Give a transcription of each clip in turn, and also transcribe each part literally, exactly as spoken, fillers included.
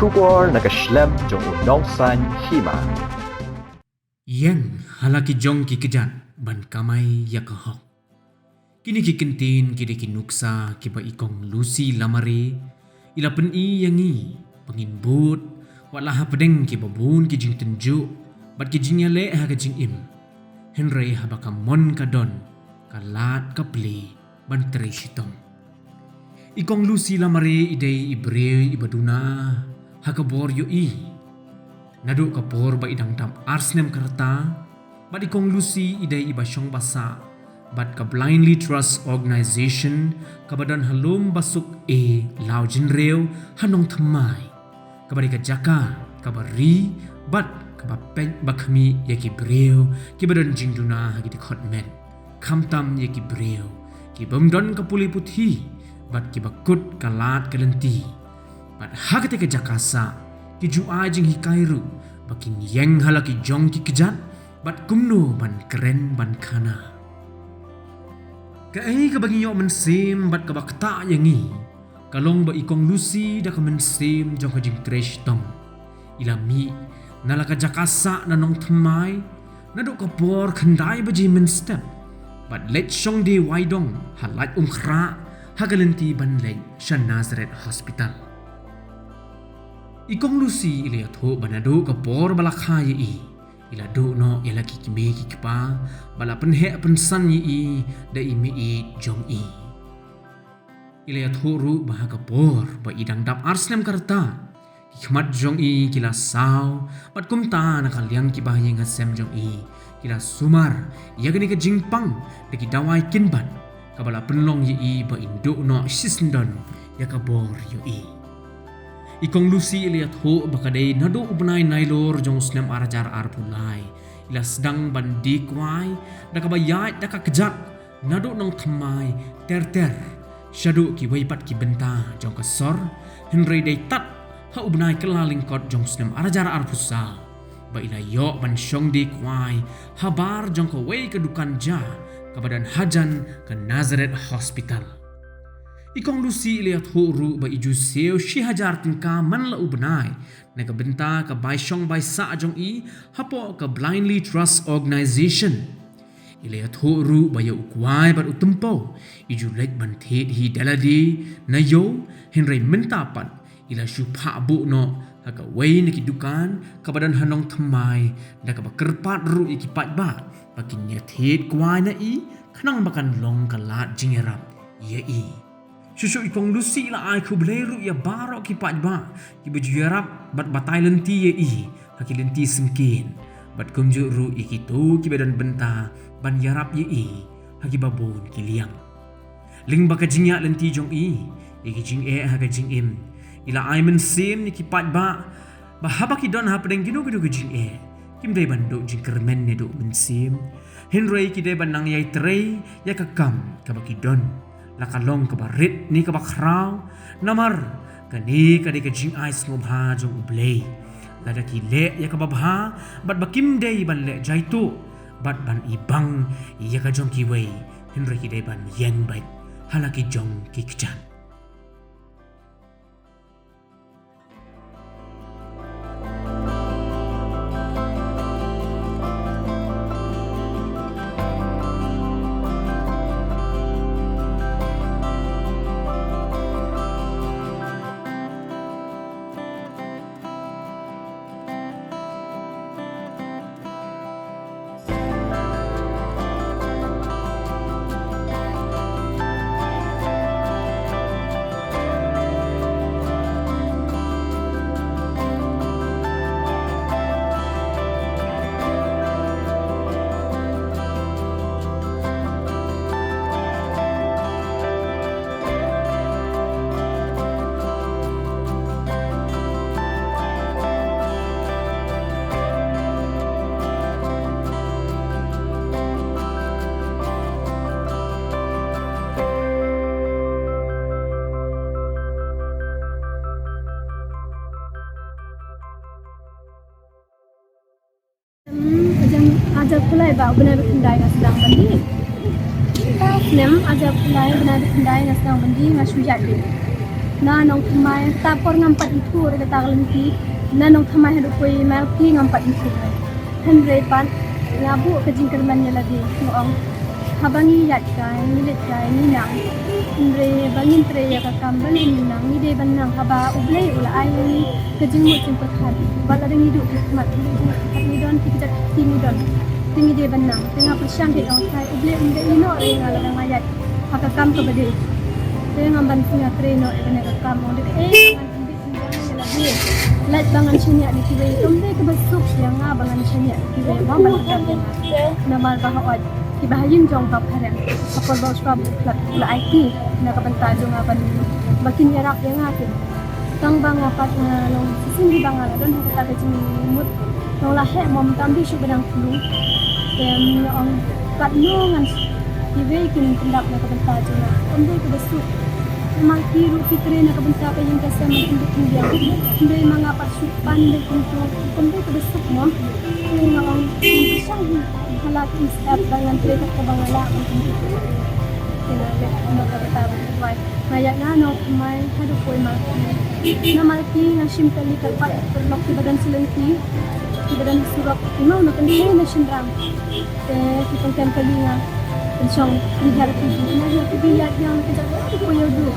Khubor na ka shlem jong u nongsan hima. Ïeng ha la ki jong ki kjat ban kamai ïa ka hok. Kine ki kyntien ki dei ki nuksa kiba i Kong Lucy Lamare i la pyni ïa ngi ba ngin bud wat la hapdeng kiba bun ki jingtynjuh bad ki jingïaleh ha ka jingim. Hynrei haba ka mon ka don, ka lad ka plie ban trei shitom. I Kong Lucy Lamare i dei i briew iba duna ha ka bor ïohi. Naduh ka por ba i dang dap ar snem ka rta, bad i Kong Lucy i dei iba shong basa bad ka Blindly Trust Organization kaba don ha Lum Basuk A, Lawjynriew, ha Nongthymmai, kaba dei ka jaka kaba ri bad kaba peit ba khmih ïa ki briew kiba don jingduna ha ki dkhot met, khamtam ïa ki briew ki bym don ka pule puthi bad kiba kut ka lad ka lynti. Bad ha katei ka jaka sah ki ju ai jinghikai ruh ba kin ïeng ha la ki jong ki kjat bad kumno ban kren ban khana. Kaei kaba ngi ïoh mynsiem bad kaba ktah ïa ngi ka long ba i Kong Lucy da ka mynsiem jong ka jingtrei shitom i la mih na la ka jaka sah na Nongthymmai naduh ka por khyndai baje mynstep bad leit shong die wai dong ha Laitumkhrah ha ka lynti ban leit sha Nazareth Hospital. I Kong Lucy i la ïathuh ba naduh ka por ba la kha ïa i, i la duh noh ïa la ki kmie ki kpa ba la pynheh pynsan ïa i da i mei-ïeit jong i. I la ïathuh ruh ba ha ka por ba i dang dap ar snem ka rta, ki khmat jong i ki la saw bad kumta na ka liang ki bahaïing hasem jong i ki la sumar ïa kane ka jingpang da ki dawai kynbat kaba la pynlong ïa i ba in duh noh shisyndon ïa ka bor ïohi. I Kong Lucy i la ïathuh ba ka dei naduh u bnai Nailur jong u snem ar hajar arphew lai i la sdang ban die kwai da kaba ïaid da ka kjat naduh Nongthymmai ter ter shaduh kiwei pat ki bynta jong ka sor, hynrei dei tad ha u bnai Kyllalyngkot jong u snem ar hajar arphew saw ba i la ïoh ban shong die kwai habar jong kawei ka dukan ja kaba don hajan ka Nazareth Hospital. I Kong Lucy i la ïathuh ruh ba i ju siew shi hajar tyngka man la u bnai na ka bynta ka bai shong bai sah jong i hapoh ka Blindly Trust Organization. I la ïathuh ruh ba ïa u kwai bad u tympew i ju leit ban thied hi da lade na ïew, hynrei mynta pat i la shu phah buh noh ha kawei na ki dukan kaba don ha Nongthymmai da kaba kyrpad ruh ïa ki paidbah ba kin ïa thied kwai na i khnang ba kan long ka lad jingïarap ïa i. Shuh shuh i Kong Lucy i la ai khublei ruh ïa baroh ki paidbah kiba ju ïarap bad batai lynti ïa i ha ki lynti syngkien bad kumjuh ruh ïa kito kiba don bynta ban ïarap ïa i ha kiba bun ki liang. Lyngba ka jingïaid lynti jong i ïa ki jingeh ha ka jingim, i la ai mynsiem ïa ki paidbah ba haba ki don hapdeng kino kino ki jingeh, kim dei ban duh jingkyrmen ne duh mynsiem, hynrei ki dei ban nang ïai trei ïa ka kam kaba ki don, la ka long kaba rit ne kaba khraw. Namar kane ka dei ka jingai sngewbha jong U Blei. Lada ki leh ïa kaba bha bad ba kim dei ban leh jaituh bad ban ibang ïa ka jong kiwei, hynrei ki dei ban ïeng beit ha la ki jong ki kjat. Snem hajar, hajar arphew lai ba u bnai ba khyndai nga sdang ban die. Snem hajar arphew lai bnai ba khyndai nga sdang ban die, nga shu ïaid beit. Na nongthymmai, ta por ngam pat ithuh re kata ka lynti. Na nongthymmai haduh kawei mile phi ngam pat ithuh re. Hynrei pat nga buh ka jingkyrmen ïa lade, nga ong, haba ngi ïaid kai, ngi leit kai, ngi nang. Hynrei ba ngin trei ïa ka kam ba ngi nang, ngi dei ban nang haba U Blei u la ai ïa ngi ka jingmut jingpyrkhat. Ba lada ngi duh ki khmat, ngi duh ki khmat, ngi don ki kjat ki ngi don. Te ngi dei ban nang. Te nga pyrshang, te ong, kai, U Blei um dei ïehnoh ïa nga lada nga ïaid ha ka kam kaba dei. Te ngam ban sngew trei noh ïa kane ka kam, ong, dei ka ei. Lait ba ngan shaniah da kiwei, kam dei kaba suk ïa nga ba ngan shaniah da kiwei, mo, ban kdap ïa nga. Namar ba hooid, kiba ha ïing jong ka phareng, ha por ba u shwa ba u khlad, u la aiti na ka bynta jong nga ban, ba kin ïarap ïa nga, kin. Tang ba nga pat nga long shisien hi ba nga la don ha kata ka jingmut. Nong la heh, mo, tam dei shuh ba dang khlung. Te nga ong, katno ngan, kiwei kin pyndap na ka bynta jong nga. Kam dei kaba suk. Namar ki ruh ki trei na ka bynta ka ïing ka sem, kin dei kin biang. Hynrei ma nga pat shu pan dei kumto. Kam dei kaba suk, mo. Te nga ong, kin pyrshang hi. Ha la ki step ba ngan trei kat kaba nga lah, ban kumto. Te nga leh na ka bynta ba nga kwai. Nga ïaid na nongthymmai haduh kawei mile phi. Na mile phi nga shim kali kyrpad, paralok kiba don shi lynti, kiba don surok, kumno na kane na shynrang. Te ki pynkem kali nga, pynshong, ngi hiar ki bi, na hiar ki bi ïaid ïa nga ka jaka haduh kawei ïa u duh.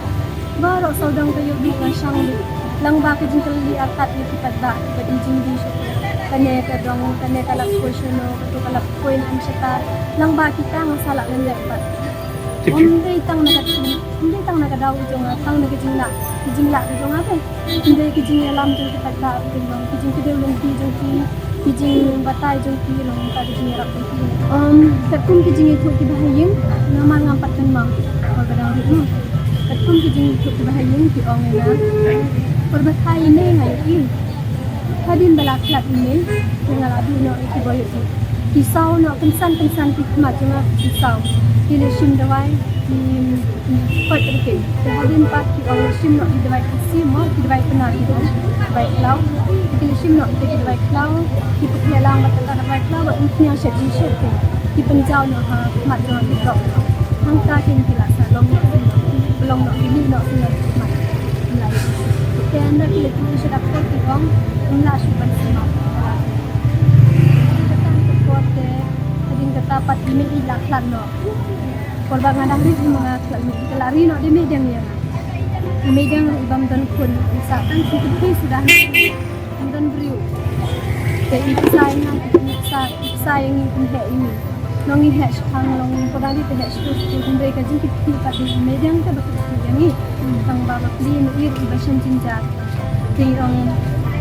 Baroh sawdong ka ïa u duh nga shang u duh. Lang ba ka jingkylli artat ïa ki paidbah, kiba dei jingdie shuh. Kane ka dong, kane ka lap kawei shano, kato ka lap kawei na shata. Lang ba kita nga sa lah lyndet pat. Ym dei tang na ka, ym dei tang na ka daw jong nga, tang na ka jinglah, ka jinglah ka jong nga te. Ym dei ka jingïalam jong ki paidbah, ki jong, ki jingkdew lynti jong ki, ki jingbatai jong ki, long ka jingïarap jong ki. Um, katkum ki jingïathuh kiba ha ïing, namar ngam pat kynmaw, ba ka dang rit mo. Katkum ki jingïathuh kiba ha ïing, ki ong ïa nga, por ba thait ine nga ïohi. Hadien ba la khlad ine, te nga la duh noh ïa ki bor ïa ki. Ki saw noh kynsan kynsan ki khmat jong nga ki saw. Ki la shim dawai, ki, ki koit ruh ki. Te hadien pat ki ong la shim noh ki dawai Khasi mo, ki dawai pynah ki ong, dawai khlaw. Ki la shim noh ki dawai khlaw, ki pynkhih lang bad kata ka dawai khlaw, bad pynkhih shet jingshet ki. Ki pynjaw noh ha khmat jong nga ki drop. Hangta kin ki la sa long noh, long noh, ki mih noh ki khmat. Te ynda ki la kyntu sha doktor ki ong, ym lah shuh ban sumar. Kata ka por te, hadien kata pat i mei i la khlad noh. Por ba nga dang rit hi ma nga khlad noh, ka la ri noh de mei dang ïa nga. I mei dang ri bym don khun, i sah tang khun kynthei suda. Ym don briew. Te i pisa ïa nga, i pisa, i pisa ïa ngi, i heh ïa ngi. Nong ngi heh shipang long, ko dang di te heh shipang, shipang, hynrei ka jingkitkhlieh pat dei i mei dang te ba kit ïa ngi. Tang ba ba pli ma i ruh i ba shem jynjar. Te ong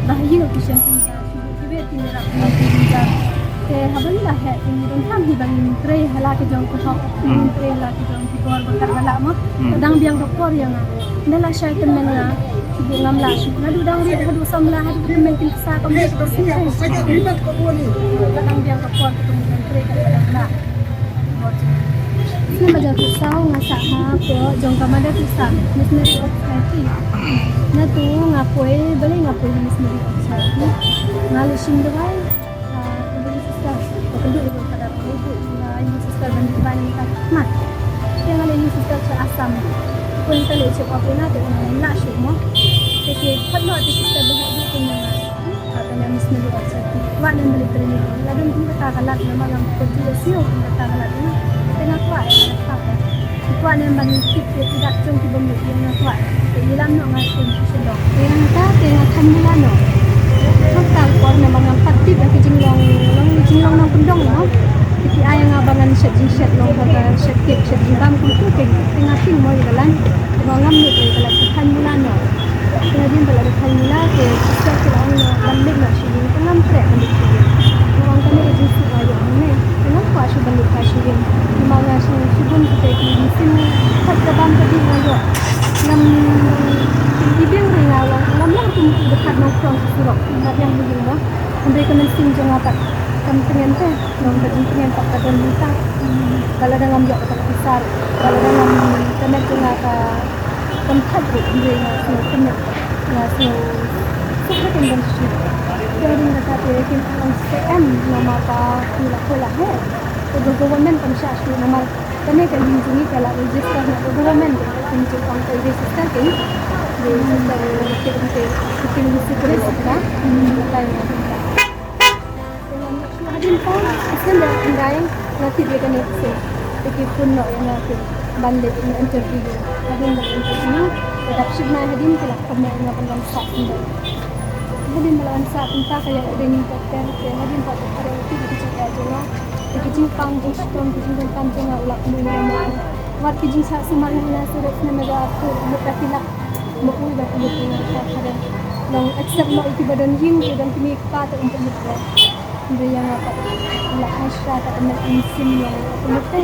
ba ha ïing ki shem jynjar, ki wei ki ïarap ïa ngi jynjar. Te haba ngi la heh, te ngi donkam hi ba ngin trei ha la ka jong ka hok, ngin trei ha la ka jong ki bor ba kat ba lah mo. Ka dang biang ka por ïa nga. Nda la shai tymmen nga, shuh ngam lah shuh. Naduh dang rit haduh samla, haduh tymmen kin sa kam rit ka sngewthuh. Ka dang biang ka por ka tum kan trei ka dang lah. Snem hajar phew saw nga sah ha pdeng jong ka Mother Teresa Missionary Work Society. Nato nga poi, balei nga poi ha Missionary Work Society? Nga la shim dawai. Ah, ka bri sister, ka kynduh ïa ka dap ka ibu, nga ïa sister ban ban ka mat. Te nga la ïa sister sha Assam. Kun ka leh check up ïa nga te nga la shu mo. Te ki khot noh te sister ba hok ki nga. Ka ka na missionary officer. Ki kwah ne ban training. La dang kum kata ka lad namar ngam ko tu sio kum kata ka lad. Te nga kwah ïa ka. Ki kwah ne ban tip ïa ki dak jong ki bym ïa nga kwah. Te ïalam noh nga shim. Te nga ta, te nga than mula noh. Hangta por namar ngam pat tip ïa ki jinglong, long jinglong nongkyndong noh. Te ki ai nga ba ngan shet jingshet long ba ka shet kit shet jingbam kumtu te. Te nga pyn mo ïa ka lan. Te ba ngam ïa ka lan te than mula noh. Te hadien ba la than mula te sister ki la ong noh ban leit noh shiliang te ngam treh ban leit shiliang. Nga ong kane ka jingsuk nga ïoh hangne. Te ngam kwah shuh ban leit ka shiliang. Namar nga shu shibun kite ki mynsiem khat ka bam ka dih nga ïoh. Ngam i biang ri nga long, ngam long kum u dkhat nongkrong surok, nga biang ri mo. Hynrei ka mynsiem jong nga pat kam tngen te, nong ka jingtngen pat ka don mynta. Ba lada ngam ïoh kata ka pisa, ba lada ngam, ka met jong nga ka kam thait ruh, hynrei nga sngew kynnoh, nga sngew suk ha kin ban shu. Te hadien kata te kin ong shu em, namar ba ki la poi la heh. Te ka government kam shah shu namar kane ka ïing jong ngi ka la register na ka government, kin jingong ka register kin. Hadien pa, sien da hyndai nga tip ïa kane sien. Te ki phone noh ïa nga ki ban leit interview. Hadien ba interview, ka dap shipnai hadien ki la khot noh ïa nga ban wan sah hyndai. Hadien ba la wan sah mynta ka ïa ka dei ni ka ter te hadien ba ka kare ki ki jingïa jong nga. Te ki jingpang jingshitom ki jingdonkam jong nga u la kynmaw ïa nga. Wat ki jingshah sumar ïa nga shuh da snem ïa ka tu mut ka tilak. Mo u ba ki ki ka kare. Long accept mo ki ba don ïing ki don kmie kpa te um pynmut. Hynrei ïa nga pat la hasha ta ka met mynsiem ïa nga ka met te.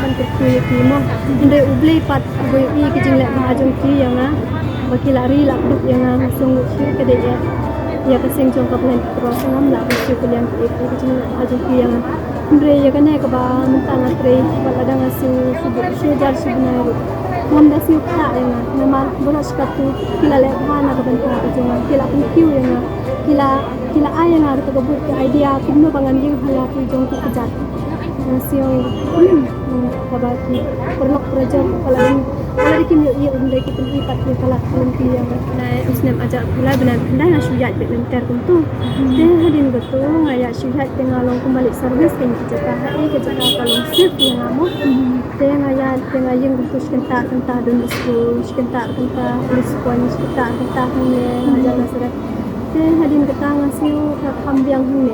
Ban kyrkhu ïa ki mo. Hynrei U Blei pat uba ïohi ki jingleh bha jong ki ïa nga. Ba ki la ri la kdup ïa nga nga sngewsih ka dei ïa. Ïa ka seng jong ka Blei ka Trai sngewbha la ka shu ka liang ki ki jingleh bha jong ki ïa nga. Hynrei ïa kane kaba mynta nga trei ba lada nga shu shu shu jar shu bnai ruh. Ngam da shu kta ïa nga. Namar baroh shi katto ki la leh bha na ka bynta ka jong nga. Ki la kyntiew ïa nga. Ki la Ki la ai ïa nga kata ka bud ka idea kumno ba ngan ïeng ha la ki jong ki kjat. Nga sngew hmm, kaba ki paralok parajor ka la dei ka la dei kim ïohi um dei ki pynïohi pat ki palat ka lynti ïa nga. Nai u snem hajar khyndai bnai khyndai nga shu ïaid beit lynter kumtu. Te hadien katu nga ïaid shu ïaid te nga long kum malik service kane ka jaka ha ei ka jaka ka long safe ïa nga mo. Te nga ïaid te nga ïeng kumtu shi kynta kynta don skul shi kynta kynta police point shi kynta kynta hangne hajar Nasareth. Te hadien kata nga sngew ka kham biang hangne.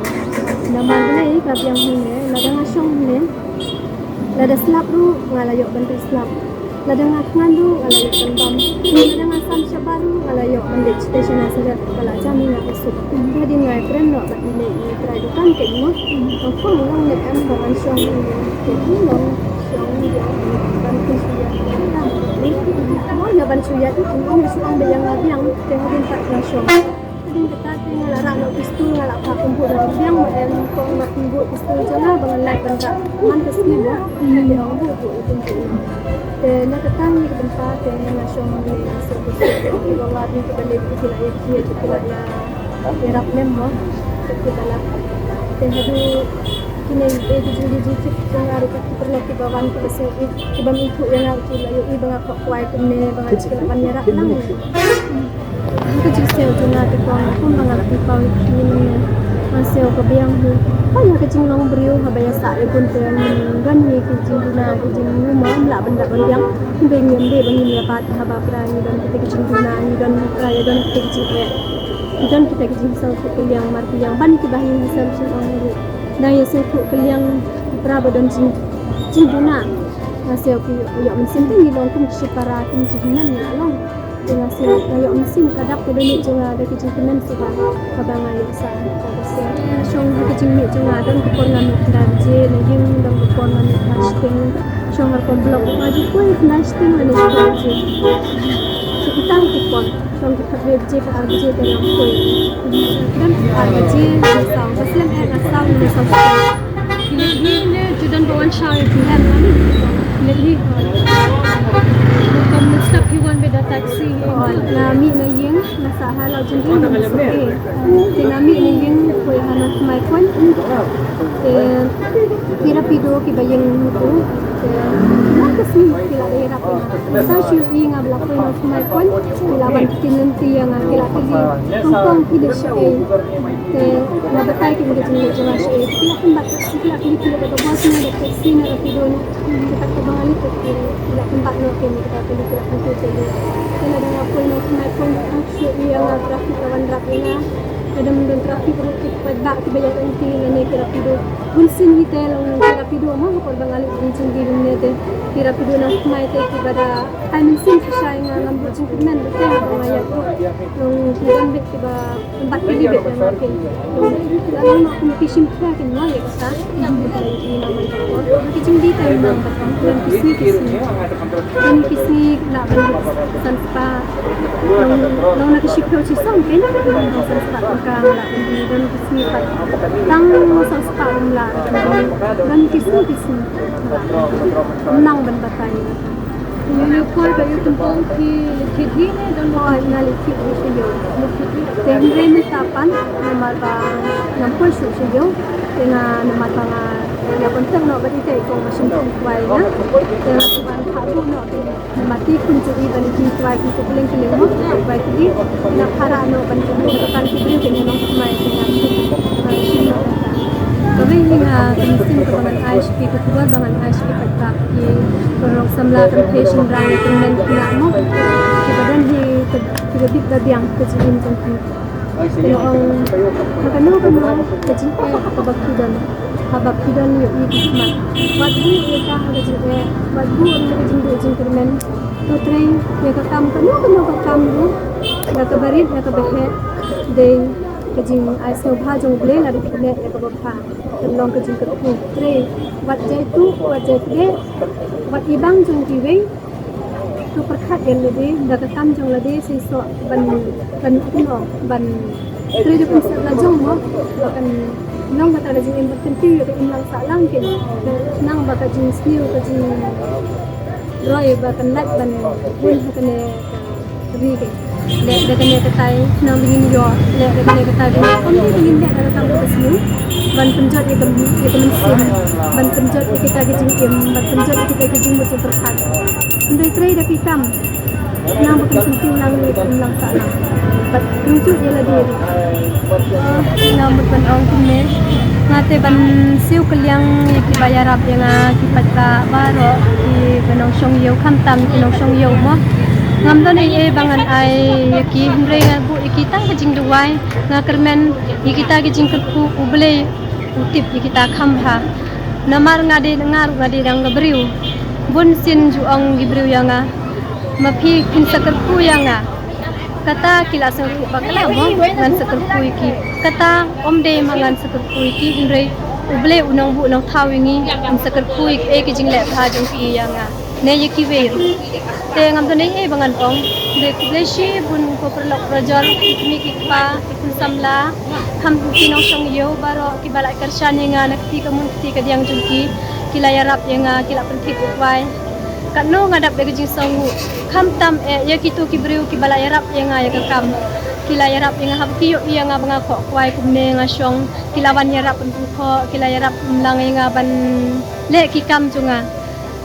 Namar balei ka biang hangne, lada nga shong hangne. Lada slap ruh nga la ïoh ban pynslap. Lada nga thngan ruh nga la ïoh ban bam. Lada nga sam shabar ruh nga la ïoh ban leit station na sdang ka la jam ïa nga ka suk. Hadien nga kren noh bad ine i trai dukan ka imo. Ka khong long ne em ba ngan shong hangne. Ka long shong ïa ban pynshong ïa. Mo ïa ban shong ïa. Mo ïa shong ba ïa nga biang. Te hadien pat nga shong. Hadien kata te nga la rah noh pistol nga la phah pynbuh da biang ba em kong ba pynbuh pistol jong nga ba ngan lait ban rah man ka sngi mo. Te ong buh buh ïa pynbuh. Te na kata ngi ka bynta te nga la shong ngi la suk suk ïa ki ba la dei ki ba leh ki la ïa ki ki la ïa ïarap lem mo. Te ki ba la te haduh kine ki jong ki jong ki jong nga ruh ki paralok ki ba wan ki ba sngewbha ki bym ithuh ïa nga ki la ïohi ba nga kwah kwai kumne ba nga shu lah ban ïarap lang. Ka jingsngew jong nga te kong kum ba nga la pynpaw ïa ki mynne. Nga sngew ka biang hi. Ka ïa ka jinglong briew haba ïa sah ïa bun te don hi ki jingduna ki jingmuma ym lah ban da ban biang. Hynrei ngim dei ba ngin ïa bat haba pra ngi don kita ki jingduna ngi don pra ïa don kita ki jingeh. Ngi don kita ki jingsngewthuh kylliang mar kylliang ban kiba hi ha sem shen ong ruh. Dang ïa sngewthuh kylliang ki pra ba don jing jingduna. Nga sngew ki ïoh mynsiem te ngi long kum ki shipara kum ki hynmen ngi long. Te nga sngew nga ïoh mynsiem ka dap ka dei jong nga da ki jingkmen suba kaba nga ïoh sa. Shong ha ki jingmih jong nga don ka por nga mih khyndai baje na ïing don ka por nga mih khyndai shiteng. Shong ha ka por block nga ju poi khyndai shiteng lane khyndai baje. Shong kita ki por. Shong ka khatwei baje ka ar baje ka long poi. Don ka ar baje ka saw. Ka slem eh ka saw ne saw. Leh hi ne ju don ba wan shaw ïa phi hem na ni. Leh hi. Kam stop hi wan beit da taxi. Na mih na ïing na sah ha Lawjynding na mih sah. Te na mih na ïing poi ha Nongthymmai Point. Te ki rapido kiba ïeng tu. Te na ka sngi ki la dei rap ïa nga. Sa shu ïa nga ba la poi Nongthymmai Point ki la wan ktien lynti ïa nga ki la kylli. Kong kong phi dei shaei. Te nga batai ki ka jingleh jong nga shaei. Ki la pynbat ki la kylli ki la da ka bos ne da taxi ne rapido ne. Kata ka ba nga leit ki la pynbat noh ki ne kata ka leit ki la pynbat ki. Te lada nga poi Nongthymmai Point shu ïa nga traffic ka wan rap ïa nga. Lada ym don traffic ruh ki paidbah kiba ïaid lynti lane ki rapido. Bun sien hi te long ki rapido mo ha por ba nga leit jingdie lynne te. Ki rapido Nongthymmai te kiba da ai mynsiem shisha ïa nga ngam buh jingkmen te haba nga ïaid ruh. Long ki don beit kiba Bat ki li bit na market. Long na kum ki shim kya ki nwa ye kata. Ki na man ko. Ki jing di tai nang bat ko. Long ki sni ki sni. Long ki sni na ban san spa. Long na ki shim kya ki song ke na ban san spa ka la. Long ki sni pat. Tang san spa la. Long ki sni ki sni. Nang ban batai. Ïa ïa poi ba ïa pynpong phi leit thied hi ne don mo? Nga leit thied hi sha ïew. Te hynrei mynta pat namar ba ngam poi shuh sha ïew. Te nga namar ba nga ïa pyntheng noh bad ite i kong ba shim kong kwai nga. Te nga shu ban kha buh noh te namar te kumjuh i ban ite i kwai kumjuh kylleng kylleng mo, i kwai ki i. Nga pharah noh ban ite i kan ki briew te nga nongthymmai te nga shim, nga shim noh. Kawei hi nga ka mynsiem kaba ngan ai sha phi, ka khubor ba ngan ai sha phi paidbah ki paralok samla, kynthei shynrang ne kynmen khynnah mo, kiba don hi ka, kiba bit ba biang ka jingim jong ki. Te nga ong ha kano kano ka jingeh kaba phi don, haba phi don ïohi ki khmat, wat buh ïa ka ha ka jingeh, wat buh ïa ka jingduh jingkyrmen. To trei ïa ka kam, kano kano ka kam ruh, da kaba rit da kaba heh, dei ka jingai sngewbha jong U Blei lada phi leh ïa kaba bha. Kan long ka jingkyrkhu. Trei wat jai tuh, wat jai pdeng, wat ibang jong kiwei. To pyrkhat ïa lade da ka kam jong lade, seisoh ban, ban, kumno ban trei da ka mynsiem la jong mo, ba kan long kata ka jingim, ban kyntiew ïa ka imlang sahlang kin. Nang ba ka jingsniew, ka jingroi ba kan lait ban bun ha kane ka ri kein. Leh da kane katai nang ba ngin ïoh, leh da kane katai ba ngin, ym dei ba ngin leh da ka kam kaba sniew ban pynjot ïa ka, ïa ka mynsiem, ban pynjot ïa kita ki jingim, ban pynjot ïa kita ki jingmut jingpyrkhat. Hynrei trei da ki kam nang ba kan kyntiew lang ïa ka imlang sahlang bad pynjot ïa lade. Nga mut ban ong kumne, nga te ban siew kylliang ïa kiba ïarap ïa nga, ki paidbah baroh kiba nongshong ïew, khamtam ki nongshong ïew mo. Ngam don ei ei ba ngan ai ïa ki, hynrei nga buh ïa ki tang ka jingduwai. Nga kyrmen ïa kita ki jingkyrkhu, U Blei u tip ïa kita kham bha. Namar nga dei, nga ruh nga dei dang ka briew. Bun sien ju ong ki briew ïa nga, ma phi phin sa kyrkhu ïa nga. Kata ki la sngewthuh bakla mo, ngan sa kyrkhu ïa ki. Kata ym dei ma ngan sa kyrkhu ïa ki, hynrei U Blei u nongbuh nongthaw ïa ngi, yn sa kyrkhu ïa kiei ki jingleh bha jong ki ïa nga ne ïa kiwei ruh. Te ngam don ei ei ba ngan ong, hynrei khublei shibun ko paralok parajor, ki kmie ki kpa, ki khun samla, khamtam ki nongshong ïew baroh kiba la kyrshan ïa nga na kti kamon kti kadiang jong ki, ki la ïarap ïa nga, ki la pynthied ïa u kwai. Katno nga dap da ka jingsngewnguh, khamtam eh ïa kito ki briew kiba la ïarap ïa nga ïa ka kam. Ki la ïarap ïa nga haba ki ïohi ïa nga ba nga khoh kwai kumne nga shong, ki la wan ïarap pynpynkhoh, ki la ïarap pynlang ïa nga ban leh ki kam jong nga.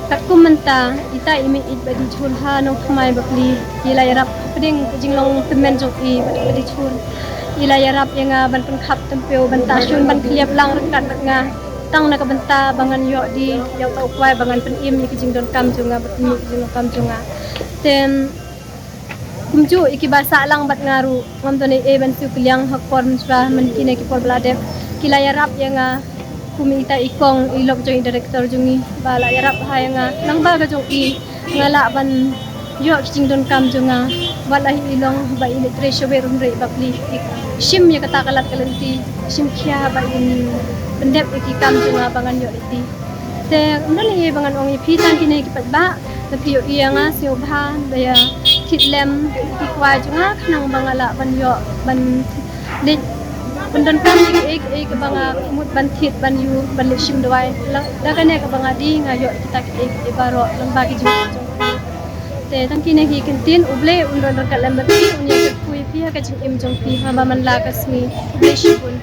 Katkum mynta, ita i mei ïeit ba dih jhur ha nongthymmai bapli, i la ïarap hapdeng ka jinglong tymmen jong i bad ba dih jhur. I la ïarap ïa nga ban pynkhap tympiew, ban tah shun, ban khlieh lang ryngkat bad nga. Tang na ka bynta ba ngan ïoh die ïa uta u kwai ba ngan pynim ïa ka jingdonkam jong nga, ba pynim ïa ka jingdonkam jong nga. Te kumjuh ïa kiba sah lang bad nga ruh, ngam don ei ei ban siew kylliang ha ka por mynshwa, man kine ki por ba la dep. Ki la ïarap ïa nga kum ita i kong, i lok jong i director jong ngi, ba la ïarap ha ïa nga. Nang ba ka jong i nga lah ban ïoh ki jingdonkam jong nga. Wat la hi i long ba i leit trei shawei ruh hynrei bapli, i shim ïa kata ka lad ka lynti, shim khia ba in pyndep ïa ki kam jong nga ba ngan ïoh lynti. Te ym don ei ei ba ngan ong ïa phi, tang kine ki paidbah, lada phi ïohi ïa nga, sngewbha da ïa thied lem ïa ki kwai jong nga khnang ba nga lah ban ïoh ban leit pyndonkam ïa kiei kiei kiba nga mut ban thied, ban ïoh, ban leit shim dawai. La da kane kaba nga die nga ïoh kita kiei kiei baroh lyngba ki jingmut jong phi. Te tang kine hi ki ktien, U Blei un don ryngkat lem bad phi, un ïa kyrkhu ïa phi ha ka jingim jong phi ha ba man la ka sngi. Khublei shibun.